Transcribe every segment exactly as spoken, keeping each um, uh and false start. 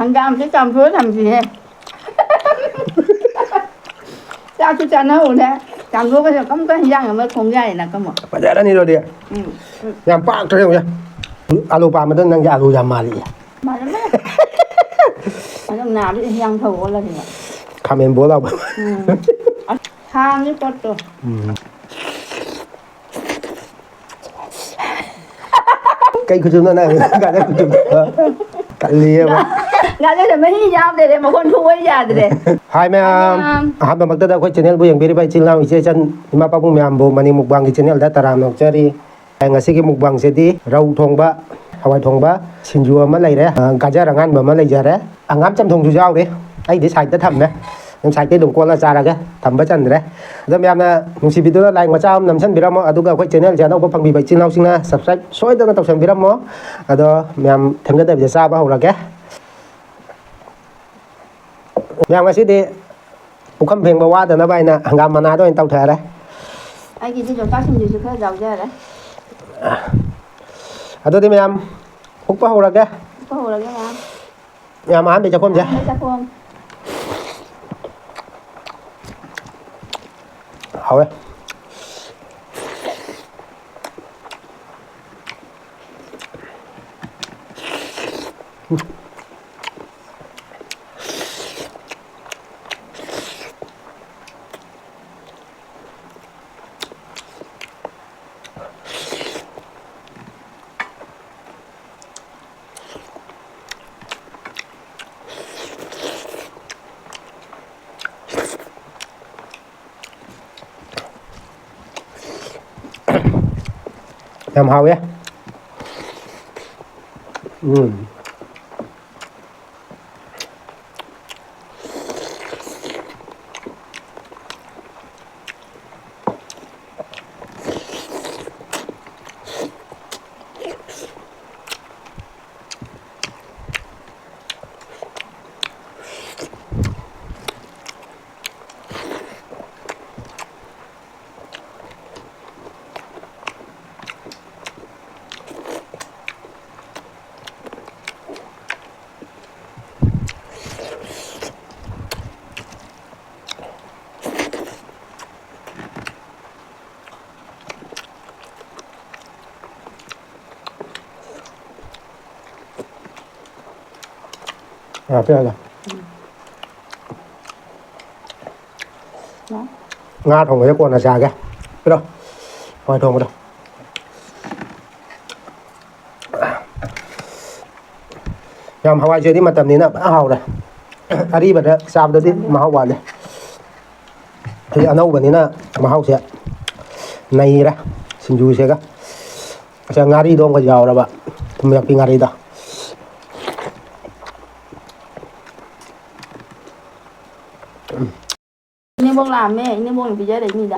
ꯍꯪꯒꯥꯝꯁꯦ ꯆꯥꯝꯊꯣꯛꯑ ꯊꯝꯁꯤꯍꯦ꯫ ꯆꯥꯛꯁꯨ ꯆꯥꯅꯍꯧꯔꯦ꯫ ꯆꯥꯝꯊꯣꯛꯑꯒꯁꯨ ꯀꯝ ꯀ ꯍꯤꯟꯖꯥꯡ ꯑꯃ ꯊꯣꯡ ꯌꯥꯏꯌꯦꯅ ꯀꯝꯃꯣ꯫ ꯐꯖꯔꯅꯤ ꯑꯗꯨꯗꯤ꯫ ꯎꯝ꯫ ꯌꯥꯝ ꯄꯥꯛꯇ꯭ꯔ ꯌꯦꯡꯉꯨ꯫ ꯑꯥꯂꯨ ꯄꯥꯝꯕꯗ ꯅꯪꯁꯦ ꯑꯥꯂꯨ ꯌꯥꯝ ꯃꯥꯜꯂꯤ꯫ ꯃꯥꯜꯂꯝꯃꯦ꯫ ꯑꯗꯨꯝ ꯅꯥꯕ ꯍꯤꯟꯖꯥꯡ ꯐꯕ ꯑꯣꯜꯂꯁꯤꯅ꯫ ꯈꯥꯃꯦꯟ ꯕꯣꯜ ꯂꯥꯎꯕ꯫ ꯎꯝ꯫ ꯑꯁ, ꯊꯥꯡꯒꯤ ꯄꯣꯠꯇꯣ꯫ ꯎꯝ꯫ ꯀꯩ ꯈꯨꯆꯨꯝꯅꯣ ꯅꯪ? ꯒꯥꯖꯔ ꯈꯨꯆꯨꯝ꯫ ꯀꯜꯂꯤꯑꯕ꯫ ꯒꯥꯖꯔꯗ ꯃꯍꯤ ꯌꯥꯎꯗꯔꯦ, ꯃꯈꯣꯟ ꯊꯣꯛꯑꯣꯏ ꯌꯥꯗ꯭ꯔꯦ꯫ ꯍꯥꯏ ꯃꯌꯥꯝ꯫ ꯃꯌꯥꯝ꯫ ꯑꯍꯥꯟꯕꯃꯛꯇꯗ ꯑꯩꯈꯣꯏ channelꯕꯨ ꯌꯦꯡꯕꯤꯔꯤꯕ ꯏꯆꯤꯜ ꯏꯅꯥꯎ, ꯏꯆꯦ ꯏꯆꯟ, ꯏꯃꯥ ꯄꯥꯕꯨꯡ ꯃꯌꯥꯝꯕꯨ ꯃꯅꯤ ꯃꯨꯛꯕꯥꯡꯒꯤ channelꯗ ꯇꯔꯥꯝꯅ ꯑꯣꯛꯆꯔꯤ꯫ ꯉꯁꯤꯒꯤ ꯃꯨꯛꯕꯥꯡꯁꯤꯗꯤ ꯔꯧ ꯊꯣꯡꯕ, ꯍꯋꯥꯏ ꯊꯣꯡꯕ, ꯁꯤꯡꯖꯨ ꯑꯃ ꯂꯩꯔꯦ, ꯑ, ꯒꯥꯖꯔ ꯑꯉꯥꯟꯕ ꯑꯃ ꯂꯩꯖꯔꯦ, ꯍꯪꯒꯥꯝ ꯆꯝꯊꯣꯡꯁꯨ ꯌꯥꯎꯔꯤ꯫ ꯑꯩꯗꯤ sideꯇ ꯊꯝꯃꯦ, ꯑꯗꯨꯝ sideꯇꯩ ꯑꯗꯨꯝ ꯀꯣꯠꯂ ꯆꯥꯔꯒꯦ, ꯊꯝꯕ ꯆꯟꯗ꯭ꯔꯦ꯫ ꯑꯗꯣ ꯃꯌꯥꯝꯅ ꯅꯨꯡꯁꯤꯕꯤꯗꯨꯅ like ꯃꯆꯥ ꯑꯃ ꯅꯝꯁꯤꯟꯕꯤꯔꯝꯃꯣ, ꯑꯗꯨꯒ ꯑꯩꯈꯣꯏ channelꯁꯦ ꯑꯅꯧꯕ ꯐꯪꯕꯤꯕ ꯏꯆꯤꯜ ꯏꯅꯥꯎꯁꯤꯡꯅ subscribe ꯁꯣꯏꯗꯅ ꯇꯧꯁꯟꯕꯤꯔꯝꯃꯣ꯫ ꯑꯗꯣ ꯃꯌꯥꯝ ꯊꯦꯡꯅꯗꯕꯤꯗ ꯆꯥꯕ ꯍꯧꯔꯒꯦ꯫ ꯃꯌꯥꯝ ꯉꯁꯤꯗꯤ ꯄꯨꯈꯝ ꯐꯦꯡꯕ ꯋꯥꯗꯅꯕ ꯍꯥꯏꯅ ꯍꯪꯒꯥꯝ ꯃꯅꯥꯗ ꯑꯣꯏꯅ ꯇꯧꯊꯔꯦ꯫ ꯑꯩꯒꯤꯗꯤ ꯌꯣꯡꯆꯥꯛ ꯁꯤꯡꯖꯨꯁꯨ ꯈꯔ ꯌꯥꯎꯖꯔꯦ꯫ ꯑꯗꯨꯗꯤ ꯃꯌꯥꯝ ꯍꯨꯛꯄ ꯍꯧꯔꯒꯦ꯫ ꯍꯨꯛꯄ ꯍꯧꯔꯒꯦ ꯃꯌꯥꯝ꯫ ꯃꯌꯥꯝ ꯑꯍꯥꯟꯕꯩ ꯆꯥꯛꯈꯣꯝꯁꯦ꯫ ꯑꯍꯥꯟꯕꯩ ꯆꯥꯛꯈꯣꯝ꯫ ꯍꯥꯎꯋꯦ꯫ ꯌꯥꯝ ꯍꯥꯎꯋꯦ꯫ ꯎꯝ꯫ ꯌꯥꯔꯦ, ꯌꯥꯔꯦ꯫ ꯎꯝ꯫ ꯌꯥꯔꯦ꯫ ꯉꯥ ꯊꯣꯡꯕꯁꯦ ꯀꯣꯟꯅ ꯆꯥꯒꯦ꯫ ꯄꯤꯔꯣ꯫ ꯍꯋꯥꯏ ꯊꯣꯡꯕꯗꯣ꯫ ꯌꯥꯝ ꯍꯋꯥꯏꯁꯦ ꯍꯧꯖꯤꯛ ꯃꯇꯝꯅꯤꯅ ꯐꯖꯅ ꯍꯥꯎꯔꯦ꯫ ꯑꯔꯤꯕꯗ ꯆꯥꯕꯗꯗꯤ ꯃꯍꯥꯎ ꯋꯥꯠꯂꯦ꯫ ꯍꯧꯖꯤꯛ ꯑꯅꯧꯕꯅꯤꯅ ꯃꯍꯥꯎꯁꯦ ꯅꯩꯔꯦ ꯁꯤꯡꯖꯨꯁꯤꯒ꯫ ꯉꯁꯥꯏ ꯉꯥꯔꯤꯗꯣ ꯑꯃꯨꯛꯀ ꯌꯥꯎꯔꯕ, ꯊꯨꯝꯌꯥꯛꯄꯤ ꯉꯥꯔꯤꯗꯣ꯫ ꯏꯅꯦꯝꯕꯣꯛ ꯂꯥꯛꯑꯝꯃꯦ, ꯏꯅꯦꯝꯕꯣꯛꯅ ꯄꯤꯖꯔꯛꯏꯅꯤꯗ꯫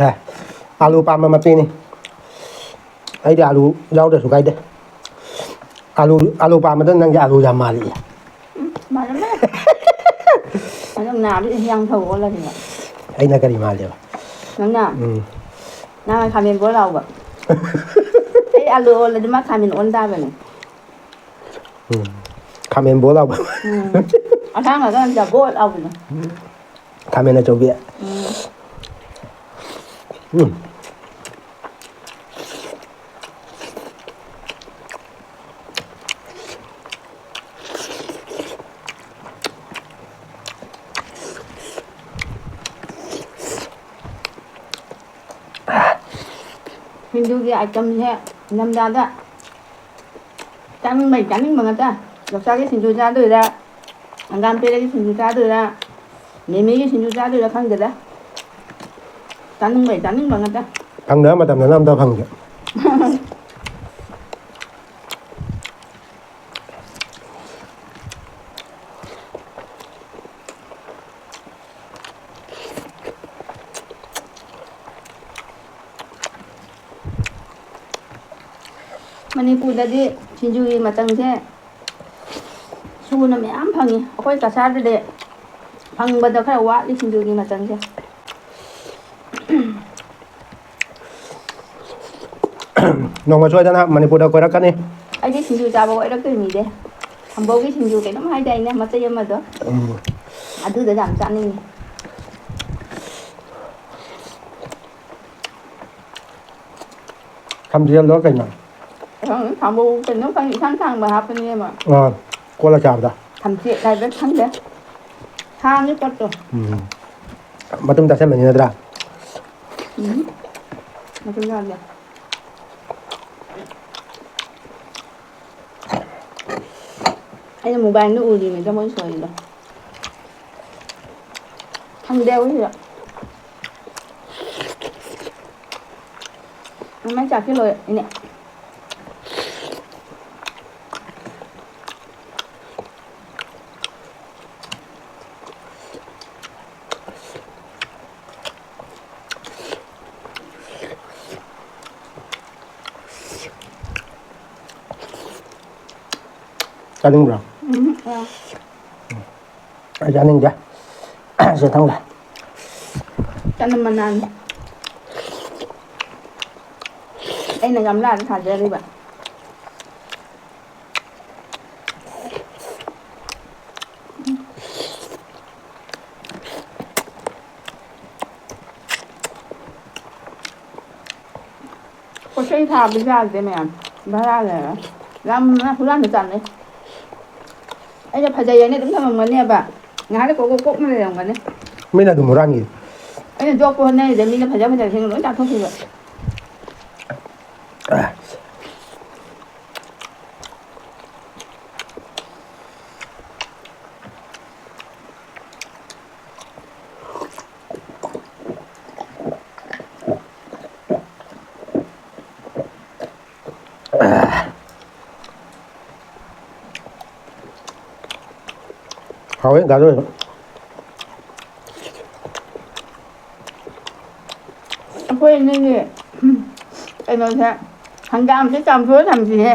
ꯑꯦ, ꯑꯥꯂꯨ ꯄꯥꯝꯕ ꯃꯆꯦꯅꯤ꯫ ꯑꯩꯗꯤ ꯑꯥꯂꯨ ꯌꯥꯎꯗ꯭ꯔꯁꯨ ꯀꯥꯏꯗꯦ꯫ ꯑꯥꯂꯨ, ꯑꯥꯂꯨ ꯄꯥꯝꯕꯗ ꯅꯪꯁꯦ ꯑꯥꯂꯨ ꯌꯥꯝ ꯃꯥꯜꯂꯤ꯫ ꯎꯝ, ꯃꯥꯜꯂꯝꯃꯦ꯫ ꯑꯗꯨꯝ ꯅꯥꯕ ꯏꯟꯖꯥꯡ ꯊꯧ ꯑꯣꯜꯂꯁꯤꯅ꯫ ꯑꯩꯅ ꯀꯔꯤ ꯃꯥꯜꯂꯦꯕ? ꯅꯪꯅ? ꯎꯝ꯫ ꯅꯪꯅ ꯈꯥꯃꯦꯟ ꯕꯣꯔ ꯂꯥꯎꯕ꯫ ꯑꯩ ꯑꯥꯂꯨ ꯑꯣꯜꯂꯗꯤ ꯃꯥ ꯈꯥꯃꯦꯟ ꯑꯣꯟ ꯇꯥꯕꯅꯦ꯫ ꯎꯝ꯫ ꯈꯥꯃꯦꯟ ꯕꯣ ꯂꯥꯎꯕ꯫ ꯎꯝ꯫ ꯑꯁꯥꯡꯕꯗꯣ ꯌꯥꯝ ꯖꯒꯣꯠ ꯂꯥꯎꯕꯅꯦ꯫ ꯈꯥꯃꯦꯟ ꯑꯆꯧꯕꯤ꯫ ꯎꯝ꯫ ꯎꯝ꯫ ꯁꯤꯡꯖꯨꯒꯤ item ꯁꯦ ꯏꯪꯊꯝꯊꯥꯗ ꯆꯥꯅꯤꯡꯕꯩ ꯆꯥꯅꯤꯡꯕ ꯉꯥꯛꯇ꯫ ꯌꯣꯡꯆꯥꯛꯀꯤ ꯁꯤꯡꯖꯨ ꯆꯥꯗꯣꯏꯔꯥ, ꯍꯪꯒꯥꯝ ꯄꯦꯔꯦꯒꯤ ꯁꯤꯡꯖꯨ ꯆꯥꯗꯣꯏꯔꯥ, ꯃꯤꯃꯤꯒꯤ ꯁꯤꯡꯖꯨ ꯆꯥꯗꯣꯏꯔꯥ ꯈꯪꯗꯦꯗ꯫ ꯆꯥꯅꯤꯡꯕꯩ ꯆꯥꯅꯤꯡꯕ ꯉꯥꯛꯇ꯫ ꯐꯪꯗꯕ ꯃꯇꯝꯗꯅ ꯑꯝꯇ ꯐꯪꯗꯦ꯫ ꯃꯅꯤꯄꯨꯔꯗꯗꯤ ꯁꯤꯡꯖꯨꯒꯤ ꯃꯆꯪꯁꯦ ꯁꯨꯅ ꯃꯌꯥꯝ ꯐꯪꯉꯤ꯫ ꯑꯩꯈꯣꯏ ꯀꯁꯥꯔꯗꯗꯤ ꯐꯪꯕꯗ ꯈꯔ ꯋꯥꯠꯂꯤ ꯁꯤꯡꯖꯨꯒꯤ ꯃꯆꯪꯁꯦ꯫ ꯅꯣꯡꯃ ꯁꯣꯏꯗꯅ ꯃꯅꯤꯄꯨꯔꯗ ꯀꯣꯏꯔꯛꯀꯅꯤ꯫ ꯑꯩꯗꯤ ꯁꯤꯡꯖꯨ ꯆꯥꯕ ꯀꯣꯏꯔꯛꯇꯣꯏ ꯃꯤꯗꯦ꯫ ꯊꯝꯕꯧꯒꯤ ꯁꯤꯡꯖꯨ ꯀꯩꯅꯣꯝ ꯍꯥꯏꯗꯥꯏꯅꯦ, ꯃꯆꯩ ꯑꯃꯗꯣ? ꯎꯝ꯫ ꯑꯗꯨꯗ ꯌꯥꯝ ꯆꯥꯅꯤꯡꯉꯤ꯫ ꯊꯝꯖꯦꯜꯗꯣ ꯀꯩꯅꯣ? ꯈꯪꯗꯦ, ꯊꯝꯕꯧ ꯀꯩꯅꯣ ꯈꯪꯗꯦ, ꯏꯁꯥꯡ ꯁꯥꯡꯕ ꯍꯥꯞꯄꯅꯦꯕ꯫ ꯑꯥ, ꯀꯣꯠꯂ ꯆꯥꯕꯗ꯫ ꯊꯝꯆꯦꯠ ꯍꯥꯏꯕ꯭ꯔꯥ ꯈꯪꯗꯦ꯫ ꯁꯥꯡꯉꯤ ꯄꯣꯠꯇꯣ꯫ ꯎꯝ꯫ ꯃꯇꯨꯝ ꯇꯥꯁꯟꯕꯅꯤ ꯅꯠꯇ꯭ꯔꯥ? ꯎꯝ꯫ ꯃꯇꯨꯝ ꯌꯥꯎꯗꯦ꯫ ꯑꯩꯅ ꯃꯣꯕꯥꯏꯜꯗ ꯎꯔꯤꯅꯤꯗ ꯃꯣꯏ ꯁꯣꯔꯤꯗꯣ꯫ ꯐꯪꯗꯦ ꯑꯩꯈꯣꯏ ꯁꯤꯗ꯫ ꯃꯃꯥꯏ ꯆꯥꯛꯁꯦ ꯂꯣꯏꯔꯦ ꯏꯅꯦ꯫ ꯆꯥꯅꯤꯡꯕ꯭ꯔꯣ? ꯎꯝ, ꯑꯥ꯫ ꯑꯩ ꯆꯥꯅꯤꯡꯗꯦ꯫ ꯁꯦ ꯊꯝꯒꯦ꯫ ꯆꯅꯝ ꯃꯅꯥꯅꯤ꯫ ꯑꯩꯅ ꯒꯝꯂꯥꯗ ꯊꯥꯖꯔꯤꯕ꯫ ꯏꯁꯩ ꯊꯥꯕꯁꯨ ꯌꯥꯗꯦ ꯃꯌꯥꯝ꯫ ꯚꯔꯥ ꯂꯩꯔ꯫ ꯌꯥꯝꯅ ꯍꯨꯔꯥꯟꯕ ꯆꯥꯅꯩ꯫ ꯑꯩꯅ ꯐꯖꯩꯌꯦꯅ ꯑꯗꯨꯝ ꯊꯝꯃꯝꯒꯅꯦꯕ꯫ ꯉꯥꯏꯍꯥꯛ ꯂꯩ ꯀꯣꯛ ꯀꯣꯛ ꯀꯣꯛꯅ ꯂꯩꯔꯝꯒꯅꯤ꯫ ꯃꯤꯅ ꯑꯗꯨꯝ ꯍꯨꯔꯥꯟꯈꯤ꯫ ꯑꯩꯅ ꯌꯣꯛꯄ ꯍꯣꯠꯅꯔꯤꯁꯦ ꯃꯤꯅ ꯐꯖ ꯐꯖꯕꯁꯤꯡ ꯂꯣꯏ ꯆꯥꯊꯣꯛꯈꯤꯕ꯫ ꯍꯥꯎꯋꯦ ꯗꯥ ꯖꯣꯏ꯫ ꯑꯩꯈꯣꯏ ꯑꯅꯤꯒꯤ, ꯎꯝ, ꯀꯩꯅꯣꯁꯦ, ꯍꯪꯒꯥꯝꯁꯦ ꯆꯥꯝꯊꯣꯛꯑ ꯊꯝꯁꯤꯍꯦ꯫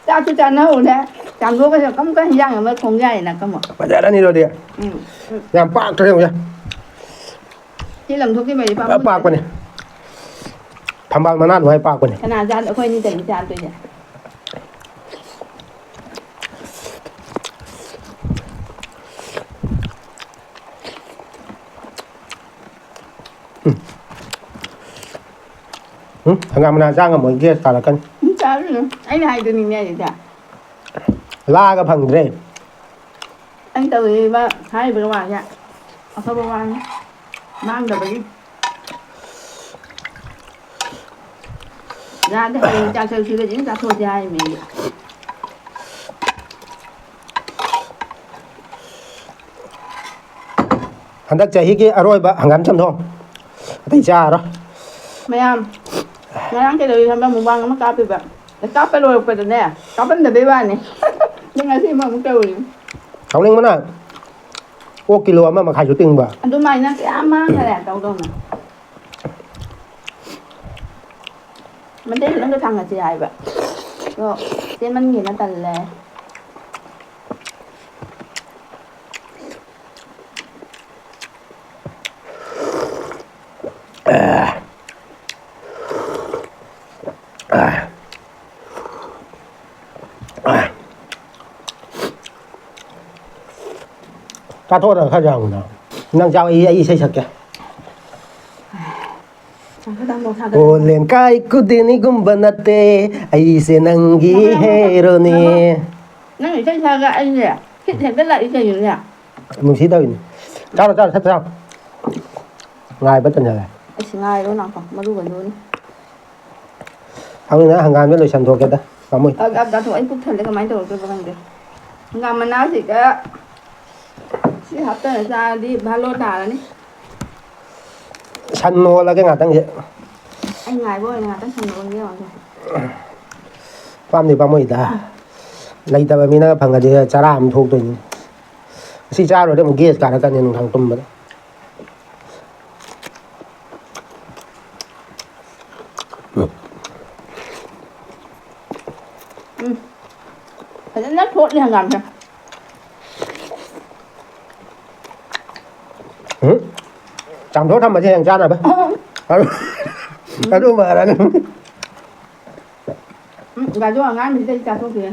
ꯆꯥꯛꯁꯨ ꯆꯥꯅꯍꯧꯔꯦ꯫ ꯆꯥꯝꯊꯣꯛꯑꯒ ꯀꯝ ꯀ ꯍꯤꯟꯖꯥꯡ ꯑꯃ ꯊꯣꯡ ꯌꯥꯏꯌꯦꯅ ꯀꯝꯃꯣ꯫ ꯐꯖꯔꯅꯤ ꯑꯗꯨꯗꯤ꯫ ꯎꯝ, ꯎꯝ꯫ ꯌꯥꯝ ꯄꯥꯛꯇ꯭ꯔꯦ ꯍꯧꯖꯤꯛ꯫ ꯁꯤ ꯂꯪꯊꯣꯛꯈꯤꯕ ꯑꯩ ꯐꯖ ꯄꯥꯝꯃꯨꯗ꯭ꯔꯦ꯫ ꯄꯥꯛꯄꯅꯦ꯫ ꯊꯝꯕꯥꯜ ꯃꯅꯥ ꯑꯗꯨꯃꯥꯏꯅ ꯄꯥꯛꯄꯅꯦ꯫ ꯀꯅꯥ ꯆꯥ-, ꯑꯩꯈꯣꯏ ꯑꯅꯤꯗꯅꯤ ꯆꯥꯗꯣꯏꯁꯦ꯫ ꯎꯝ꯫ ꯎꯝ, ꯍꯪꯒꯥꯝ ꯃꯅꯥ ꯆꯥ ꯉꯝꯃꯣꯏ, ꯒ꯭ꯌꯥꯁ ꯀꯥꯔꯛꯀꯅꯤ꯫ ꯎꯝ, ꯆꯥꯔꯨꯅꯨ꯫ ꯑꯩꯅ ꯍꯥꯏꯗꯨꯅꯤꯅꯦ ꯑꯗꯨꯗ꯫ ꯂꯥꯒ ꯐꯪꯗ꯭ꯔꯦ꯫ ꯑꯩꯅ ꯇꯧꯔꯤꯕ ꯍꯥꯏꯔꯤꯕ ꯋꯥꯁꯦ ꯑꯐꯕ ꯋꯥꯅꯤ꯫ ꯃꯥꯡꯗꯕꯒꯤ꯫ ꯌꯥꯗꯦ, ꯍꯌꯦꯡ ꯆꯥꯛ ꯆꯥꯛ ꯁꯤꯒꯗꯤ ꯑꯗꯨꯝ ꯆꯥꯊꯣꯛꯑꯁꯦ ꯍꯥꯏꯔꯤꯃꯦ ꯑꯩꯗꯤ꯫ ꯍꯟꯗꯛ ꯆꯍꯤꯒꯤ ꯑꯔꯣꯏꯕ ꯍꯪꯒꯥꯝ ꯆꯝꯊꯣꯡ꯫ ꯑꯇꯩ ꯆꯥꯔꯣꯏ꯫ ꯃꯌꯥꯝ, ꯉꯔꯥꯡ ꯀꯩꯗꯧꯏ ꯈꯪꯕ꯭ꯔꯥ? ꯃꯨꯛꯕꯥꯡ ꯑꯃ ꯀꯥꯞꯄꯤꯕ꯫ ꯑꯗ ꯀꯥꯞꯄ ꯂꯣꯏꯔꯛꯄꯗꯅꯦ, ꯀꯥꯞꯄꯝꯗꯕꯩ ꯋꯥꯅꯤ꯫ ꯑꯗ ꯉꯁꯤ ꯑꯃꯃꯨꯛ ꯇꯧꯔꯤ꯫ ꯁꯥꯎꯅꯤꯡꯕꯅ ꯑꯣꯛ ꯀꯤꯂꯣ ꯑꯃ ꯃꯈꯥꯏꯁꯨ ꯇꯤꯡꯕ꯫ ꯑꯗꯨꯃꯥꯏꯅ ꯀꯌꯥꯝ ꯃꯥꯡꯈꯔꯦ ꯇꯧꯗꯧꯅ꯫ ꯃꯩꯇꯩ ꯐꯤꯂꯝꯗ ꯊꯥꯡꯒꯠꯁꯦ ꯍꯥꯏꯕ꯫ ꯑꯗꯣ ꯆꯦꯃꯟꯒꯤꯅ ꯇꯜꯂꯦ꯫ ꯆꯥꯊꯣꯛꯑꯒ ꯈꯔ ꯌꯥꯝꯅ꯫ ꯅꯪ ꯆꯥꯎ, ꯑꯩ, ꯑꯩ ꯏꯁꯩ ꯁꯛꯀꯦ꯫ ꯑꯣꯂꯦꯟ ꯀꯥꯏ ꯀꯨꯗꯦꯅꯤꯒꯨꯝꯕ ꯅꯠꯇꯦ, ꯑꯩꯁꯦ ꯅꯪꯒꯤ ꯍꯦꯔꯣꯅꯤ꯫ ꯅꯪ ꯏꯁꯩ ꯁꯛꯑꯒ ꯑꯩꯁꯦ ꯍꯤꯠ ꯍꯦꯛꯇ ꯂꯥꯛꯏ ꯀꯩꯅꯣꯅꯦ꯫ ꯅꯨꯡꯁꯤ ꯇꯧꯔꯤꯅꯤ꯫ ꯆꯥꯔꯣ, ꯆꯥꯔꯣ, ꯁꯠ ꯆꯥꯔꯣ꯫ ꯉꯥꯏꯕ ꯇꯟꯖꯔꯦ꯫ ꯑꯩꯁ, ꯉꯥꯏꯔꯣ ꯅꯥꯀꯣ, ꯃꯔꯨꯒ ꯂꯣꯏꯅ꯫ ꯍꯧꯖꯤꯛꯅ ꯍꯪꯒꯥꯝꯁꯦ ꯂꯣꯏꯁꯟꯗꯣꯛꯀꯦꯗ, ꯄꯥꯝꯃꯨꯏ꯫ ꯑ, ꯑ, ꯆꯥꯊꯣꯛ, ꯑꯩ ꯄꯨꯛ ꯊꯜꯂꯦ, ꯀꯃꯥꯏꯅ ꯇꯧꯔꯛꯇꯣꯏꯕ ꯈꯪꯗꯦ꯫ ꯍꯪꯒꯥꯝ ꯃꯅꯥꯁꯤꯒ ꯁꯤ ꯍꯥꯞꯆꯜꯂ ꯆꯥꯔꯗꯤ ꯚꯥꯂꯣ ꯇꯥꯔꯅꯤ꯫ ꯁꯟ ꯍꯣꯜꯂꯒꯦ ꯉꯥꯛꯇꯪꯁꯦ꯫ ꯑꯩ ꯉꯥꯏꯕ ꯑꯣꯏꯅ ꯉꯥꯛꯇꯪ ꯁꯟ ꯍꯣꯜꯒꯦ ꯌꯦꯡꯉꯒꯦ꯫ ꯄꯥꯝꯗꯤ ꯄꯥꯝꯃꯨꯏꯗ꯫ ꯂꯩꯇꯕ ꯃꯤꯅꯒ ꯐꯪꯉꯗꯤ ꯆꯔꯥ ꯑꯃ ꯊꯣꯛꯇꯣꯏꯅꯤ꯫ ꯁꯤ ꯆꯥꯔꯨꯔꯗꯤ ꯑꯃꯨꯛ ꯒꯦꯁ ꯀꯥꯔꯛꯀꯅꯤ ꯅꯨꯡꯗꯥꯡ ꯇꯨꯝꯕꯗ꯫ ꯎꯝ꯫ ꯐꯖꯅ ꯊꯣꯠꯂꯤ ꯍꯪꯒꯥꯝꯁꯦ꯫ ꯎꯝ꯫ ꯆꯥꯝꯊꯣꯛ ꯊꯝꯕꯁꯦ ꯍꯌꯦꯡ ꯆꯥꯅꯕ꯫ ꯑꯗꯨ, ꯑꯗꯨ ꯐꯔꯅꯤ꯫ ꯎꯝ, ꯒꯥꯖꯣ ꯑꯉꯥꯡꯕꯁꯤꯗꯩ ꯆꯥꯊꯣꯛꯈꯤꯒꯦ꯫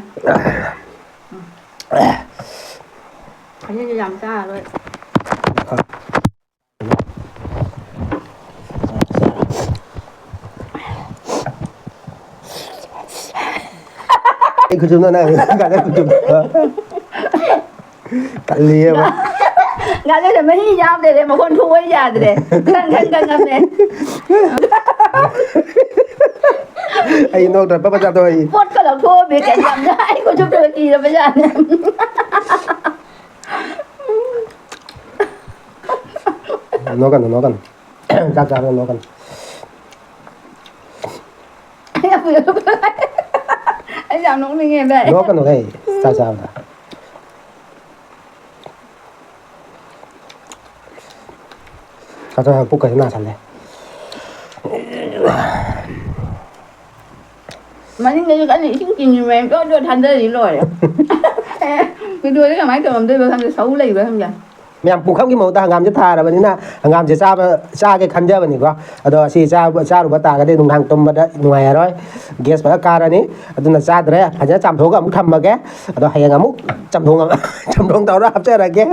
ꯎꯝ꯫ ꯑꯁꯤꯗꯤ ꯌꯥꯝ ꯆꯥꯔꯔꯣꯏ꯫ ꯑꯩ ꯈꯨꯆꯨꯝꯗꯣ ꯅꯪ ꯀꯥꯗ ꯈꯨꯆꯨꯝꯗꯣ꯫ ꯇꯜꯂꯤꯑꯕ꯫ ꯒꯥꯖꯔꯁꯦ ꯃꯍꯤ ꯌꯥꯎꯗ꯭ꯔꯦ, ꯃꯈꯣꯟ ꯊꯣꯛꯑꯣ ꯌꯥꯗ꯭ꯔꯦ꯫ ꯈꯪ ꯈꯪ ꯈꯪꯉꯝꯃꯦ꯫ ꯑꯩ ꯅꯣꯛꯇ꯭ꯔ ꯄꯠ ꯄꯠ ꯆꯥꯊꯣꯛ ꯑꯩ꯫ ꯄꯣꯠꯀ ꯂꯧꯊꯣꯛꯑꯝꯃꯦ ꯀꯩꯅꯣ ꯌꯥꯝꯅ꯫ ꯑꯩ ꯈꯨꯆꯨꯝꯗꯣ ꯀꯤꯔꯕ ꯖꯥꯠꯅꯦ꯫ ꯅꯣꯛꯀꯅꯨ, ꯅꯣꯛꯀꯅꯨ꯫ ꯆꯥꯛ ꯆꯥꯕꯗ ꯅꯣꯛꯀꯅꯨ꯫ ꯑꯩ ꯌꯥꯝ ꯅꯣꯛꯅꯤꯡꯉꯦ ꯚꯥꯏ꯫ ꯅꯣꯛꯀꯅꯨꯍꯦ, ꯆꯥꯛ ꯆꯥꯕꯗ꯫ ꯆꯥꯛ ꯆꯥꯕꯗ ꯄꯨꯛꯀꯁꯦ ꯅꯥꯁꯜꯂꯦ꯫ ꯃꯅꯤꯡꯗꯁꯨ ꯀꯟꯅ ꯏꯁꯤꯡ ꯆꯤꯡꯉꯤ ꯃꯌꯥꯝ ꯖꯣꯔ ꯖꯣꯔ ꯊꯥꯗꯔꯤ ꯂꯣꯏꯔꯦ꯫ ꯑꯦ, ꯚꯤꯗꯤꯑꯣꯁꯦ ꯀꯃꯥꯏꯅ ꯇꯧꯔꯝꯗꯣꯏꯕ ꯈꯪꯗꯦ, ꯁꯧ ꯂꯩꯕ꯭ꯔꯥ ꯈꯪꯗꯦ꯫ ꯃꯌꯥꯝ ꯄꯨꯈꯝꯒꯤ ꯃꯍꯨꯠꯇ ꯍꯪꯒꯥꯝꯁꯦ ꯊꯥꯔꯕꯅꯤꯅ ꯍꯪꯒꯥꯝꯁꯦ ꯆꯥꯕ, ꯆꯥꯒꯦ ꯈꯟꯖꯕꯅꯤꯀꯣ꯫ ꯑꯗꯣ ꯑꯁꯤ ꯆꯥꯕ, ꯆꯥꯔꯨꯕ ꯇꯥꯔꯒꯗꯤ ꯅꯨꯡꯗꯥꯡ ꯇꯨꯝꯕꯗ ꯅꯨꯡꯉꯥꯏꯔꯔꯣꯏ, ꯒ꯭ꯌꯥꯁ ꯐꯖꯅ ꯀꯥꯔꯅꯤ꯫ ꯑꯗꯨꯅ ꯆꯥꯗ꯭ꯔꯦ, ꯐꯖꯅ ꯆꯥꯝꯊꯣꯛꯑꯒ ꯑꯃꯨꯛ ꯊꯝꯃꯒꯦ꯫ ꯑꯗꯣ ꯍꯌꯦꯡ ꯑꯃꯨꯛ ꯆꯝꯊꯣꯡ ꯑꯃ, ꯆꯝꯊꯣꯡ ꯇꯧꯔ ꯍꯥꯞꯆꯔꯒꯦ꯫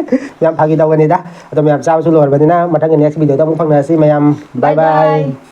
ꯃꯌꯥꯝ ꯐꯥꯒꯤ ꯇꯧꯕꯅꯤꯗ꯫ ꯑꯗꯣ ꯃꯌꯥꯝ ꯆꯥꯕꯁꯨ ꯂꯣꯏꯔꯕꯅꯤꯅ ꯃꯊꯪꯒꯤ next video ꯗ ꯑꯃꯨꯛ ꯐꯪꯅꯔꯁꯤ ꯃꯌꯥꯝ꯫ Bye bye bye꯫ Bye꯫